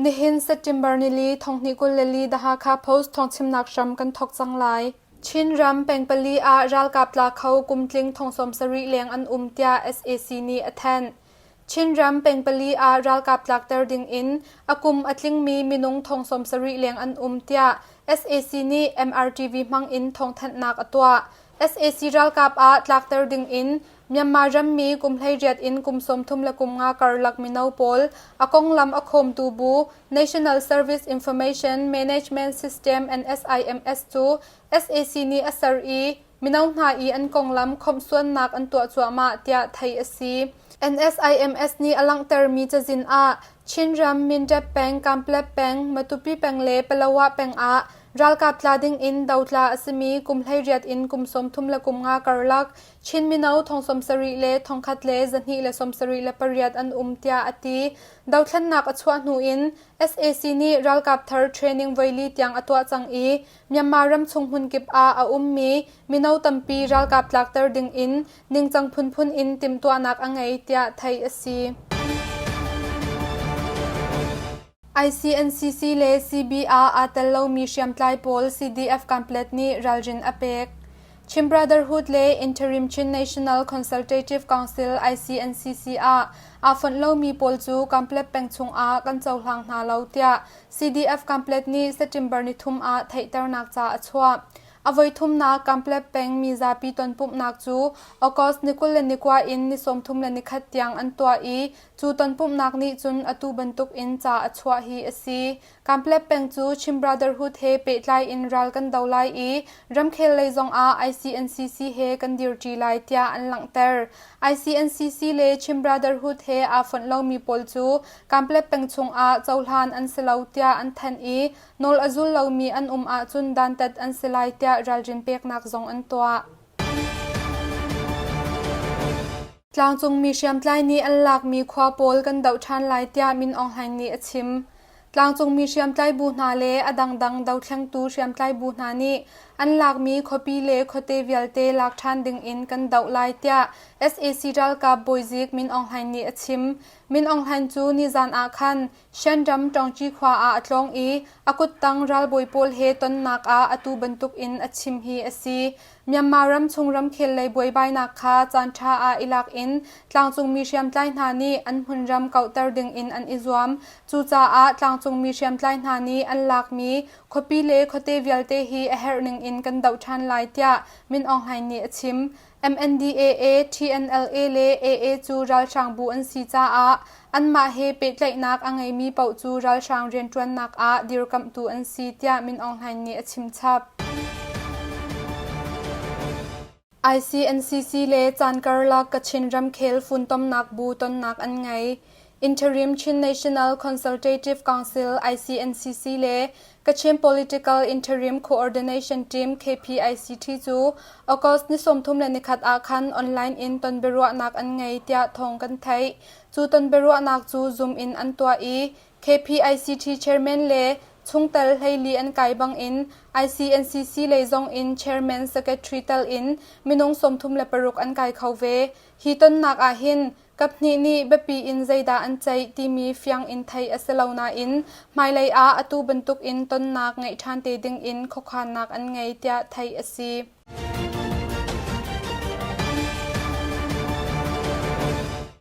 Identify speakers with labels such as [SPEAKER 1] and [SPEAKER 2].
[SPEAKER 1] Nihin September nili thonghnih 24 The Hakha Post thawngchimnak hram kan thawk cang lai. Chinram peng pali ah ralkap tla kho kumtling thong 70 leng an um tiah sac nih a thanh. Chinram peng pali ah ralkap tlakter ding in a kum a tlingmi minung thong 70 leng an um tiah sac nih MRTV hmang in thawngthanhnak a tuah. Sac ralkap ah tlakter ding in Myanmar rammi kum 18 in kum 35 karlak mino pawl a konglam a khawmtu bu National Service Information Management System NSIMS cu sac nih a ser i mino hna i an konglam khawmhsuannak an tuah cuahmah tiah theih a si. NSIMS nih a langhtermi cazin ah Chinram Mindat peng, Kanpetlet peng, Matupi peng le Palawa peng ah ralkap tla ding in dotla a simi kum 18 in kum 35 karlak Chin mino thong 70 le thongkhat le 278 an um tiah a ti. Dothlennak a chuah hnu in sac nih ralkap thar training voili tiang a tuah cang i Myanmar ramchung hmunkip ah a ummi mino tampi ralkap tlakter ding in ningcang phunphun in timhtuahnak a ngei tiah theih a si. ICNCC le CB ah aa tel lomi hriamtlai pawl CDF Kanpetlet nih ralrin a pek. Chin Brotherhood le Interim Chin National Consultative Council ICNCC ah aa fonh lomi pawl cu Kanpetlet peng chungah kan cohlang hna lo tiah CDF Kanpetlet nih September nithum ah theihternak ca a chuah. A voithumnak Kanpetlet peng mizapi tonpumhnak cu August ni 21 in ni 31 tiang an tuah i cu tonpumhnak nih cun atu bantuk in ca a chuah hi a si. Kanpetlet peng cu Chin Brotherhood he pehtlai in ral kan do lai i ramkhel lei zongah ICNCC he kan dirṭi lai tiah an langhter. ICNCC le Chin Brotherhood he aa fonh lomi pawl cu Kanpetlet peng chungah cohlan an si lo tiah an thanh i nawl a zul lomi an um ahcun dantat an si lai tiah ralrin peknak zong an tuah. Tlangcungmi hriamtlai nih an lakmi khua pawl kan doh ṭhan lai tiah Min Aung Hlaing nih a chim. Tlangcungmi hriamtlai bu hna le a dangdang dothlengtu hriamtlai bu hna nih an lakmi khuapi le khuate vialte lak ṭhan dingin kan doh lai tiah sac ralkap bawizik Min Aung Hlaing nih a chim. Min Aung Hlaing cu nizan ah khan Shan ram Ṭawngci khua ah a tlawng i a kuttang ralbawi pawl he tonnak ah atu bantukin a chim hi a si. Myanmar ram chung ramkhel lei buaibainak kha caanṭha ah i lak in tlangcungmi hriamtlai hna nih an hmunram kauhter dingin an i zuam. Cucaah tlangcungmi hriamtlai hna nih an lakmi khuapi le khuate vialte hi a herh ningin kan doh ṭhan lai tiah Min Aung Hlaing nih a chim. MNDAA, TNLA le AA cu ralhrang bu an si caah anmah he pehtlaihnak a ngeimi paoh cu ralhrang rianṭuannak ah dirkamhtu an si tiah Min Aung Hlaing nih a chimchap. ICNCC le caan karlak Kachin ramkhel funtomnak bu tonnak an ngei. Interim Chin National Consultative Council ICNCC le Kachin Political Interim Coordination Team KPICT cu August ni 31 ah khan online in tonbiaruahnak an ngei tiah thawng kan theih. Cu tonbiaruahnak cu Zoom in an tuah i KPICT chairman le chungtel 14 an kai bangin ICNCC lei zong in chairman secretary tal in minung 36 an kai kho ve. Hi tonnak ah hin Kaphnih nih biapi in zeidah an ceih timi fiang in theih a si lo nain hmailei ah atu bantukin tonnak ngeih ṭhan te dingin khuakhannak an ngei tiah theih a si.